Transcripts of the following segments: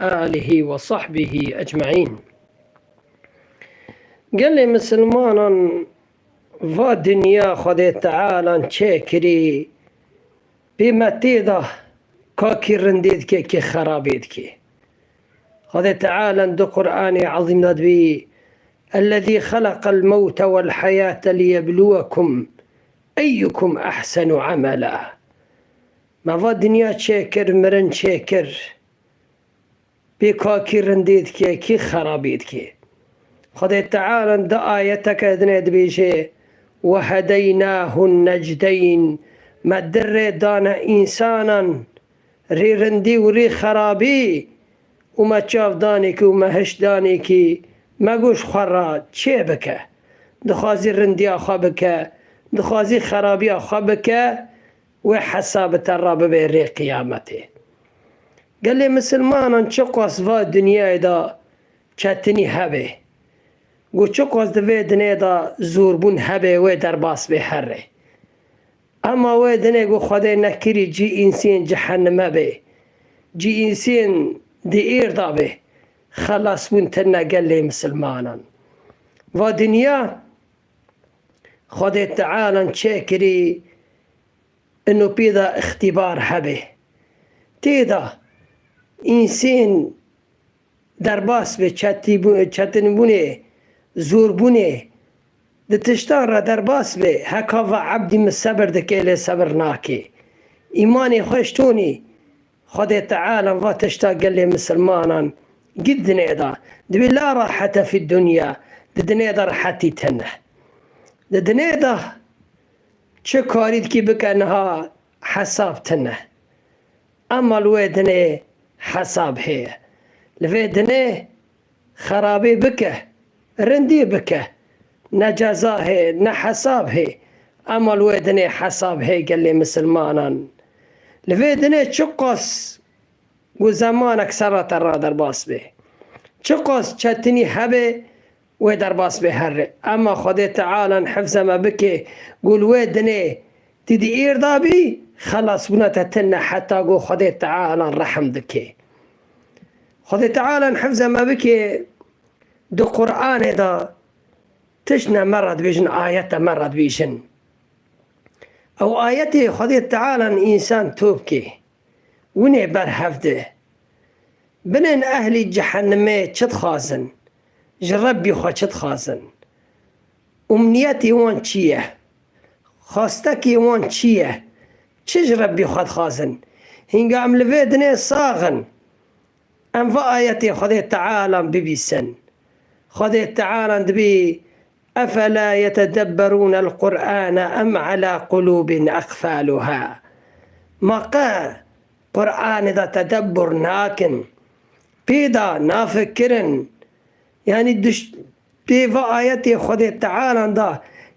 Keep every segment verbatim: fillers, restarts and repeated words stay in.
آله وصحبه أجمعين. Gelê misilmanan, va dinya Xwedê Tealan çêkirî, pê me tê de ka kî rindê dike, kî xerabê dike. Xwedê Tealan di Qur'anê Ezîm de dibî, الذي خلق الموت والحياة ليبلوكم أيكم أحسن عملا. Me va dinya çêkir, mirin çêkir. Pê ka kî rindê dike, kî xerabî dike. Xwedê Teala di ayeteke dinê dibêje, "وهديناه النجدين." Me di rê dane însanan, rê rindî û rê xerabî, û me çavdanekî û me hiştdanekî, me got ji xwe re çê bike. Dixwazî rindiya xwe bike, dixwazî xerabiya xwe bike, wê hesabê te re bibe rê qiyametê. Gelê misilmanan, çiqas va dinyayê de çetinî hebe, ku çiqas di vê dinê de zorbûn hebe, wê derbas bê herê. Ema wê dinê ku Xwedê nekirî cî însên cehenime bê, cî însên di êr de bê, xelasbûn tine gelê misilmanan. Va dinya Xwedê Tealan çêkirî, ino pê de îxtîbar hebe. Tê de însên derbas be, çetîbû-, çetinbûnê, zorbûnê, di tiştan re derbas be, heka va ebdî min sebir dike, lê sebir nake. Îmanê xwe ji tonî, Xwedê Teala va tişta gelê misilmanan gî dinê de. Dibê la rahete fî dunya, di dinê de rehetî tine. Di dinê de çi karî dikî bike niha hesab tine. Ema li wê dinê hesab heye. Li vê dinê xerabî bike, rindî bike. Ne ceza hê, ne hesab hê. Ema li wê dinê hesab hê gelê misilmanan. Li vê dinê çiqas ku zemanek serra te ra derbas bê, çiqas çetinî hebe, wê derbas bê herre. Ema Xwedê Tealan hifze me bike, ku li wê dinê tî di êr de bî, xelasbûna te tine heta ku Xwedê Tealan rehm dike. Xwedê Tealan hifze me bike, di Qur'anê de tişt ne me re dibêjin, ayete me re dibêjin. Ew ayetê Xwedê Tealan însan topkê, winê ber hev de. Binên ehlî cehenimê çi dixwazin? Ji Rebbî xwe çi dixwazin? Umniyetê wan çi ye? Xwestekê wan çi ye? Çi ji Rebbî xwe dixwazin? Hînga em li vê dinê sax in, em va ayetê Xwedê Tealan bibîsin. Xwedê Tealan dibî, "أفلا يتدبرون القرآن أم على قلوب أقفالها؟" Ma qe Qur'anê de tedebbur nakin, pê de nafikirin. Yanî diş-, pê va ayetê Xwedê Tealan de,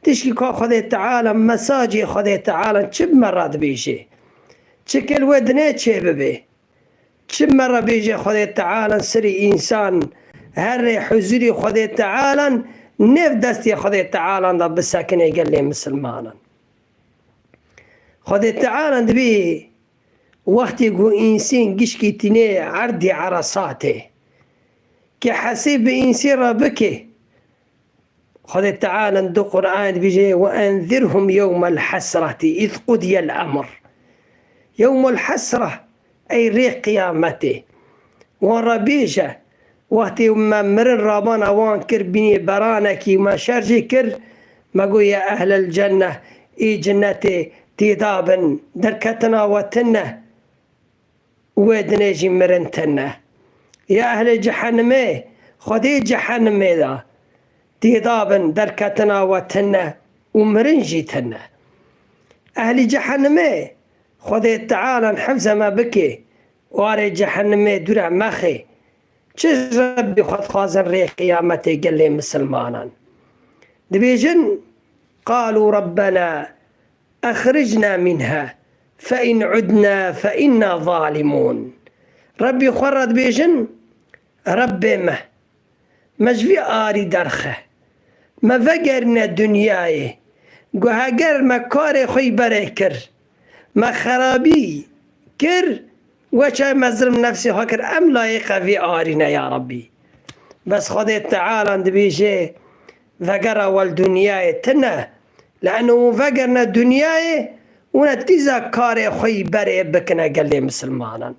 tişkî ka Xwedê Tealan, mesajê Xwedê Tealan çi bi me re dibêje? Çi kil wê dinê çê bibe? Çi me re bêje Xwedê Tealan, serê însan herê huzûrê Xwedê Tealan, nêv destê Xwedê Tealan de bisekine gelê misilmanan. Xwedê Tealan dibî wextê ku însên gişkî tîne erdê eresatê, ke hesê bi însê re bike, Xwedê Teala di Qur'anê dibêje, "وأنذرهم يوم الحسرة إذ قضي الأمر." Yewmul hesre, ey rê qiyametê. Wan re bêje, wextê me mirin rabana wan kir, bînê beranekî me şer jî kir, me got, "Ya ehlel cenne, ê cinnetê têda bin, derketina we tune." Wê dinê jî mirin tune. Ya ehlê cehenimê, Xwedê cehenimê de têda bin, derketina we tune û mirin jî tune. Ehlî cehenimê, Xwedê Teala hifze me bike, warê cehenimê dûre mexe. Çi ji Rebbî xwe dixwazin rê qiyametê gelê misilmanan? Dibêjin, "قالوا ربنا أخرجنا منها فإن عدنا فإنا ظالمون." Rebbî xwe re dibêjin, "Rebbê me, me ji vî arî derxe, me vegerîne dinyayê, ku heger me karê xwe yî berê kir, me xerabî kir, Weçay me zilm nefsê xwe kir, em layêqa vî arî ne ya Rabbî. Bes Xwedê Teala dibêje, vegera wel dinyayê tune, le'no hûn vegerine dinyayê, hûn ê tîza karê xwe yî berê bikine gelê misilmanan.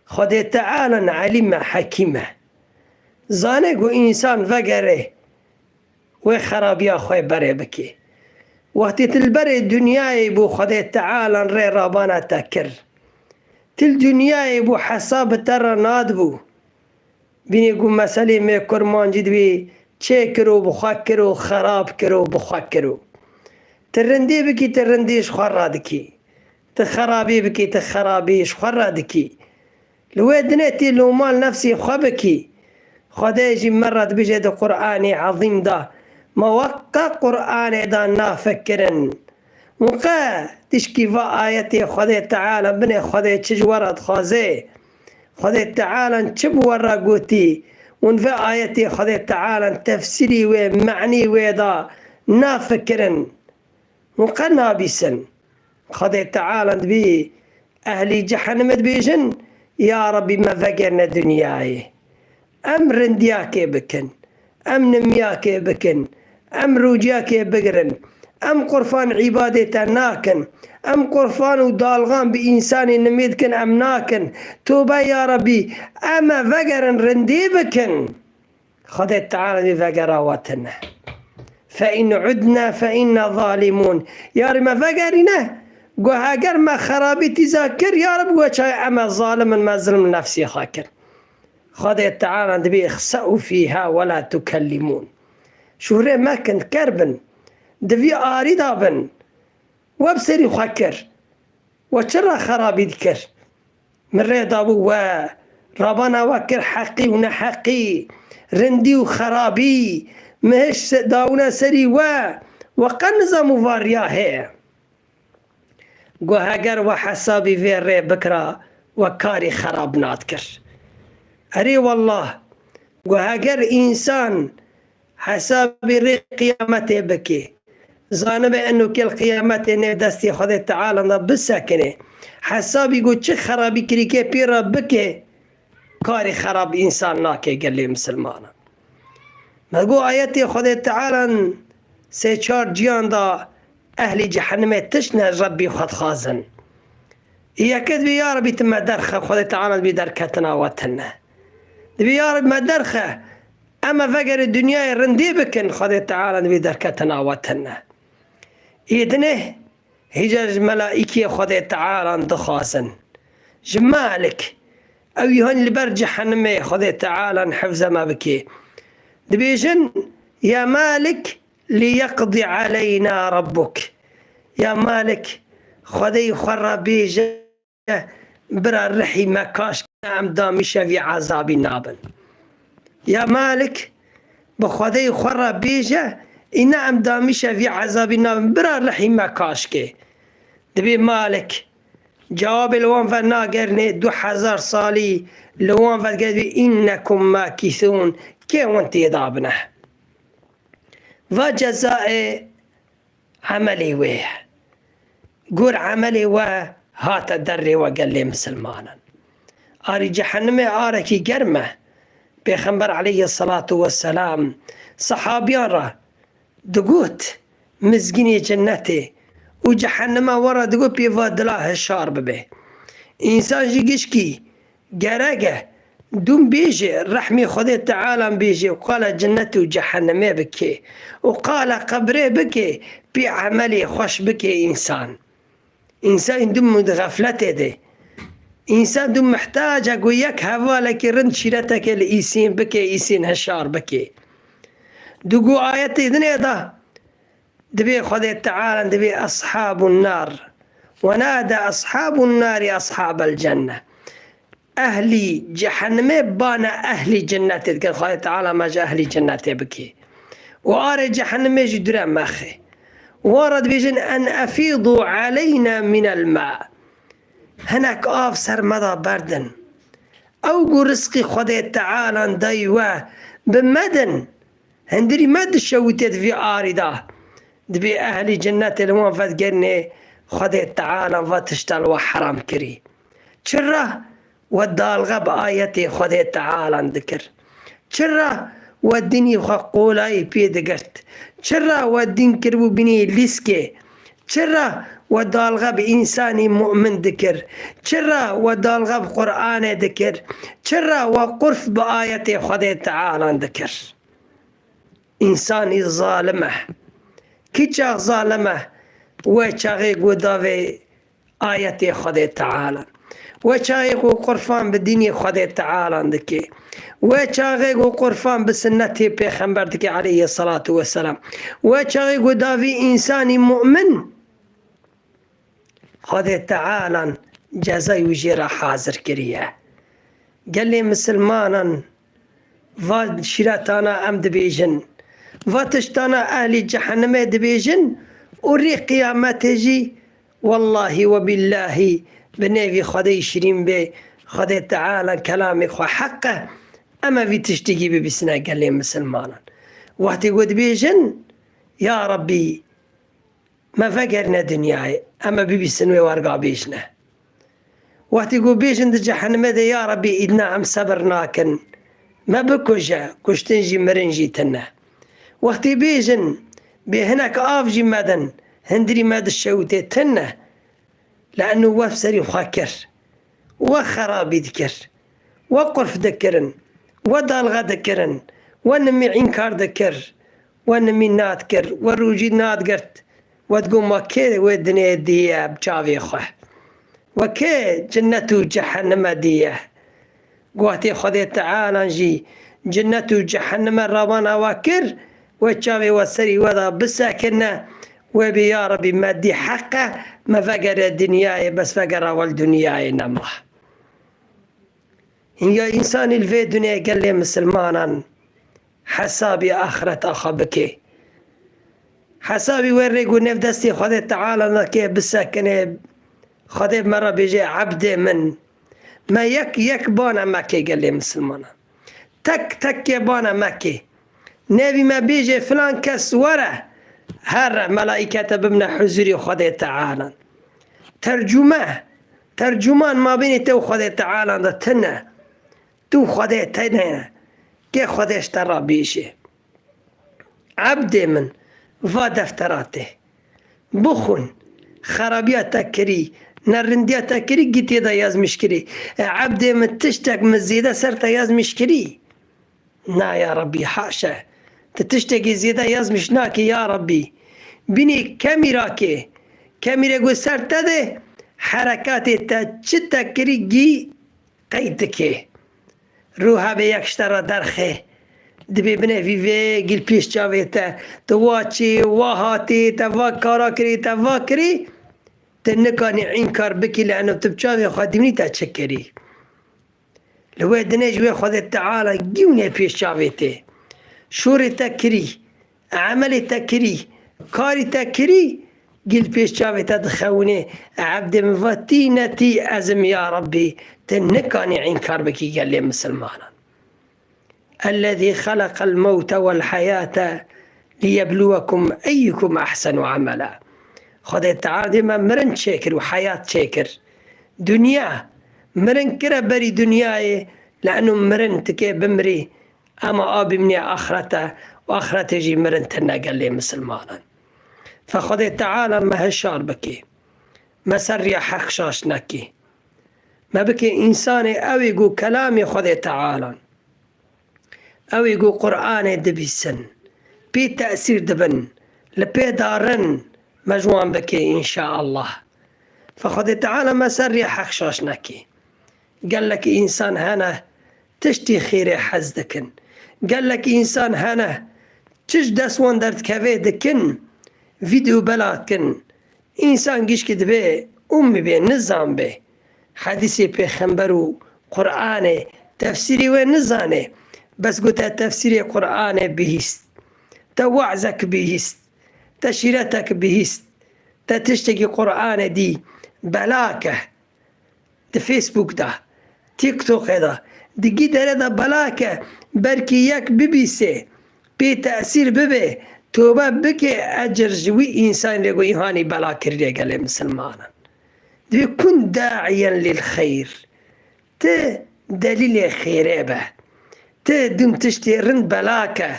Xwedê Teala elîm e, hekîm e. Zane ku însan vegere wê xerabiya xwe berê bikê. Wextê tu li berê dinyayê bû, Xwedê Teala rê rabana te kir. Tu li dinyayê bû, hesab bi te re nadibû. Bînê ku meselê me kurmancî dibê çê kiro bi xwe kiro, xerab kiro bi xwe kiro. Tu rindê bikî, tu rindê ji xwe radikî. Tu xerabî bikî, tu xerabî ji xwe radikî. Li wê dinê tê lomal nefsê xwe bikî. Xwedê jî me re dibêje di Qur'anê Ezîm de, me weke Qur'anê de nafikirin. Û qe tişkî va ayetê Xwedê Teala binê Xwedê çi ji we re dixwaze? Xwedê Teala çi bi we re gotî? Hûn vê ayetê Xwedê Teala tefsîrî wê, me'nî wê de nafikirin. Hûn qe nabîsin. Xwedê Teala dibî ehlî cehennemê dibêjin, ya Rabbî me vegerine dinyayê. Em rindiyakê bikin. Em nimiyakê bikin. Em rûciyakê bigirin. Em qurfan îbadê te nakin. Em qurfan û dalxan bi însanê nimê dikin, em nakin. Tobe ya Rabbî, em ê vegerin rindî bikin. Xwedê Teala dê vegera we tune. Fe in udna fe inna zalimûn. Yarî me vegerîne. Got heger me xerabî tîza kir, ya Reb, got çay em e zalim in, me zilm nefsê xwe kir. Xwedê Teala dibê ixse'û fîha we la tukellimûn. Şûrê mekin, ker bin. Di vî arî de bin. We bi serî xwe kir. We çi re xerabî dikir? Min rê dabû we, rabana we kir heqî û neheqî, rindî û xerabî, min hiş se-, dawine serî we, we qe nizam û va riya heye. Got heger we hesabî vê rê bikira, we karî xerab nadikir. Erê wallah, got heger însan hesabî rê qiyametê bikê, zanibe eno kêl qiyametê nê destê Xwedê Teala de bisekine. Hesabî ku çi xerabî kirîkê pê re bike, karê xerab însan nake gelê misilmanan. Me got ayetê Xwedê Teala sê çar ciyan de ehlî cehennemê tişt ne Rebbî xwe dixwazin. Yeke dibê ya Rebbî tu me derxe, Xwedê Teala dibê derketina we tune. Dibê ya Rebbî me derxe, em e vegerê dinyayê rindî bikin, Xwedê Teala dibê derketina we tune. Ê dinê hîca ji melaîkê Xwedê Teala dixwazin. Ji Malik, ew yî hon li ber cehennemê Xwedê Teala hifze me bikê. Dibêjin, ya Malik, liyeqdî aleyna rabbuk. Ya Malik, Xwedê xwe re bêje, bira rihî me kaş ke em damîşe vî ezabî nabin. Ya Malik, bi Xwedê xwe re bêje, îne em damîşe vî ezabî nabin, bira rihî me kaş ke. Dibê Malik, cewabê li wan ve nagerinê, du hezar salî li wan ve digere dibê, înnekum makîsûn, kê wan tê dabine. Va cezayê emelê wê ye. Gor emelê we hate derê we gelê misilmanan. Arî cehennemê arekî germ e. Pêxember aleyhisselatu vesselam sehabiyan re digot, mizgînê cennetê û cehennema we re digot, pê va dila hişar bibe. Însan jî gişkî gerek e dûm bêje, rehmê Xwedê Teala bêje û qala cennet û cehennemê bike û qala qebrê bike, pê emelê xweş bike însan. Însan dûm di xefletê de. Însan dûm mihtac e ku yek hevalekî rind şîreteke li îsîn bike, îsîn hişar bike. Dû ku ayetê dinê de, dibê Xwedê Teala dibê Eshabun nar. Ve nade Eshabun nari Eshabel cenne. Ehlî cehennemê bane ehlî cennetê dikin. Xwedê Teala me ji ehlî cennetê bikê. Û arê cehennemê jî dure mexe. Wan re dibêjin, en efîdû aleyna minel ma. Hinek av ser me de berdin. Ew ku rizqî Xwedê Teala dayî we, bi me din. Hindirî me dişewitê di vî arî de. Dibê ehlî cennetê li wan vedigerinê, Xwedê Teala va tişta li we heram kirî. Çira we dalxe bi ayetê Xwedê Tealan dikir? Çira we dinî xwe qolayî pê digirt? Çira we din kiribû binê lîskê? Çira we dalxe bi însanî mu'min dikir? Çira we dalxe bi Qur'anê dikir? Çira we qurf bi ayetê Xwedê Tealan dikir? Însanî zalim e. Kî çax zalim e? Wê çaxê ku davê ayetê Xwedê Teala, wê çaxê ku qurfan bi dînê Xwedê Teala dike, wê çaxê ku qurfan bi sunnetê Pêxember dike aleyhî selatu weselam, wê çaxê ku davî însanî mu'min Xwedê Tealan cezayê wî jê re hazir kiriye. Gelê misilmanan va şîretana em dibêjin, va tiştana ehlî cehennemê dibêjin û rê qiyametê jî, wellahî we bîllahî, bi nêvî Xwedê şirîn bê, Xwedê Teala kelamê xwe heq e, em ê vî tiştî jî bibîsine gelê misilmanan. Wextê ku dibêjin, ya Rebbî, me vegerine dinyayê, em ê bibîsin wê werga bêjine. Wextî ku bêjin di cehennemê de, ya Rebbî, îdna em sebir nakin, me bikuje, kuştin jî mirin jî tune. Wextî bêjin, bê hinek av jî me din, hindirî me dişewitê, tune. Le'nu we bi serî xwe kir. We xerabî dikir. We qurf dikirin. We dalxe dikirin. We nimî înkar dikir. We nimî nadikir. We rûjî nadigirt. We digot, ma kê wê dinê diye bi çavê xwe? We kê cinnet û cehenneme diye? Guhatê Xwedê Teala jî cinnet û cehenneme rawanawa kir, wê çavê we serî we de bisekine, wê bê, ya Rebî, me dî heq e, me vegere dinyayê, bes vegera wel dinyayê nema. Hînga însanî li vê dunê gelê misilmanan hesabî axireta xwe bike. Hesabî wê rê ku nêv destê Xwedê Teala nake bisekine, Xwedê me re bêje, ebdê min, me yek yek bana meke gelê misilmanan. Tek tekke bana meke. Nêvî me bêje filan kes were, here melaîkete bimne huzûrê Xwedê Teala. Tercûme, tercûman mabênê te û Xwedê Teala de tune. Tu Xwedê te ne. Kê Xwedê ji te re bêje. Ebdê min, va deftera te. Bixwin, xerabiya te kirî, nerindiya te kirî, gî tê de yazmîş kirî. E, ebdê min, tiştek min zêde ser te yazmîş kirî? Na ya Rebbî, haşa. Tu tiştekî zêde yazmîş nakî ya Rebbî. Bînî kemîra kê. Kemîrê ku ser te de, herekatê te çi te kirî gî qeyd dike. Ruha bê yek ji te re derxe. Dibê binevî vê gîl pêş çavê te. Tu wa çê, wa hatê, te va kara kirî, te va kirî. Tu nikanî înkar bikî, li eno tu bi çavê xwe dibînî te çi kirî. Li wê dinê ji wê Xwedê Teala gî û nê pêş çavê tê. Şorê te kirî, emelê te kirî, karî te kirî, gî li pêş çavê te dixewinê, ebdê min va tî ne tî ez im ya Rebbî, tu nikanî înkar bikî gelê misilmanan. Ellezî xeleqel mewte wel heyate liyebluwekum eyyukum ehsenu emela. Xwedê Teala dê me mirin çêkir û heyat çêkir. Dinya, mirin kire berî dinyayê, li eno mirin tikê bimrî, ema a bimnê axirete û axirete jî mirin tine gelê misilmanan. Fe Xwedê Teala me hişar bikê. Me ser riya heq şaş nekê. Me bikê însanê ew ê ku kelamê Xwedê Tealan. Ew ê ku Qur'anê dibîsin, pê tesîr dibin, li pê darin, me ji wan bike înşaallah. Fe Xwedê Teala me ser rê heq şaş neke. Gelek însan hene tiştî xêrê hez dikin. Gelek însan hene çi ji dest wan derdikeve dikin, vîdeo bela dikin. Însan gişkî dibe ummî bê, nizan bê. Hedîsê Pêxember û Qur'anê tefsîrê wê nizane. Bes ku te tefsîrê Qur'anê bihîst, te we'zek bihîst, te şîretek bihîst, te tiştekî Qur'anê dî, belake. Di Facebook de, TikTokê de, di gî dere de belake, belkî yek bibîsê, pê tesîr bibe, tobe bike, ecir ji wî însanê ku îhanî bela kiriye gelê misilmanan. Dibê kun da'iyen lil xeyr. Ti delîlê xêrê be. Ti dûm tiştê rind bela ke.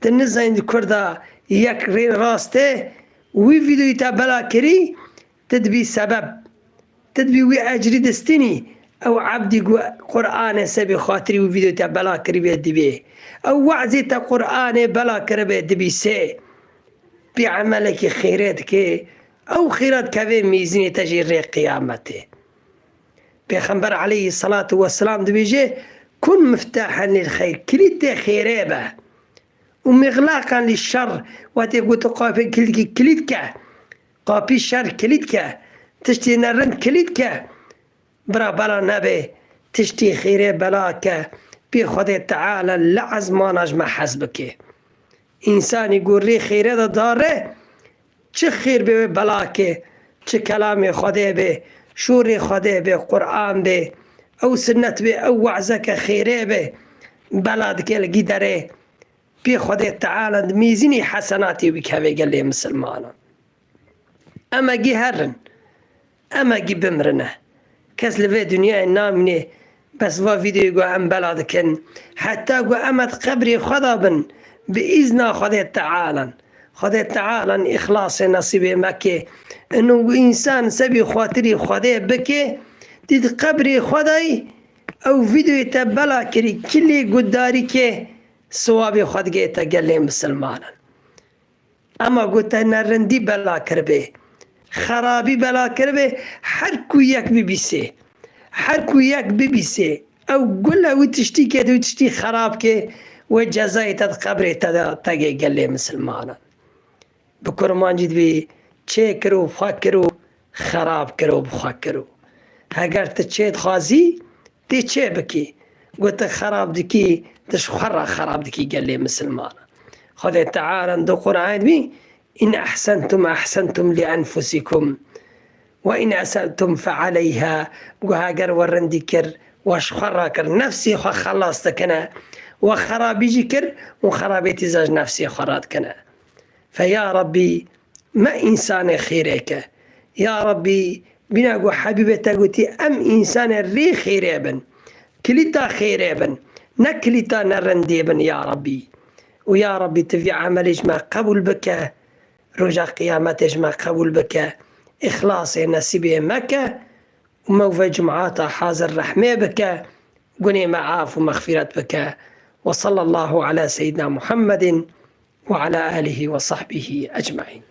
Ti nizanî di Kurda yek rê rast e, wî vîdeoyî te bela kirî, ti dibî sebeb. Ti dibî wî ecrî distînî. Ew ebdî ku Qur'anê sebî xatirî wî vîdeoyî te bela kirî bê dibê. Ew we'zê te Qur'anê bela kiribe dibî sê. Pê emelekî xêrê dike, ew xêra dikeve mîzînê te jî rê qiyametê. Pêxember aleyhî selatu weselam dibêje, kun miftahen lil xeyr, kilîtê xêrê be. Û mixlaqan lil şer, wextê ku tu qapê kilîtkî kilît ke, qapî şer kilît ke, tiştê nerind kilît ke, bira bela nebe, tiştê xêrê bela ke, pê Xwedê Teala li ezmana ji me hez bike. Însanî ku rê xêrê de dare, çi xêr bê wê bela ke, çi kelamê Xwedê bê, şûrê Xwedê bê, Qur'an bê, ew sinnet bê, ew we'zeke xêrê bê, bela dike li gî derê. Pê Xwedê Teala di mîzînî hesenatê wî keve gelê misilmanan. Em egî herin, em egî bimrine. Kes li vê dinyayê namîne, bes va vîdeoyê ku em bela dikin. Heta ku em di qebrê xwe de bin, bi îzna Xwedê Tealan. Xwedê Tealan îxlasê nesîbê me ke. Ino ku însan sebî xatirî Xwedê bike, dî di qebrê xwe de yî, ew vîdeoyê te bela kirî, kilê gudarî ke, siwabê xwe digê te gelê misilmanan. Ema ku te nerindî bela kiribe, xerabî bela kiribe, her ku yek bibîsê, her ku yek bibîsê, ew gule wî tiştî ke, wî tiştî xerab ke, wê cezayê te di qebrê te de tegê gelê misilmanan. Bi kurmancî dibê çê kir û xwe kir û xerab kir û bi xwe kir û. Heger tu çê dixwazî, tê çê bikî. Got tu xerab dikî, tu ji xwe re xerab dikî gelê misilmanan. Xwedê Teala di Qur'anê dibî, "In ahsentum ahsentum li enfusikum. Ve in ese'tum fe aleyha." Got heger we rindî kir, we ji xwe re kir. Nefsê xwe xelas dikine. We xerabî jî kir û xerabêtî za ji nefsê xwe re dikine. Fe ya Rabbî, me însanê xêrê ke. Ya Rabbî, bîna ku Hebîbê te gotî, em însanê rê xêrê bin, kilîta xêrê bin, ne kilîta nerindê bin, ya Rabbî. Û ya Rabbî, tu vî emelê ji me qebûl bike, roja qiyametê ji me qebûl bike, îxlasê nesîbê me ke û me ve cumata hazir rehmê bike, gunê me af û mexfîret bike. Ve sallallahu ala seyyidina Muhammedin ve ala alihi ve sahbihi ecmaîn.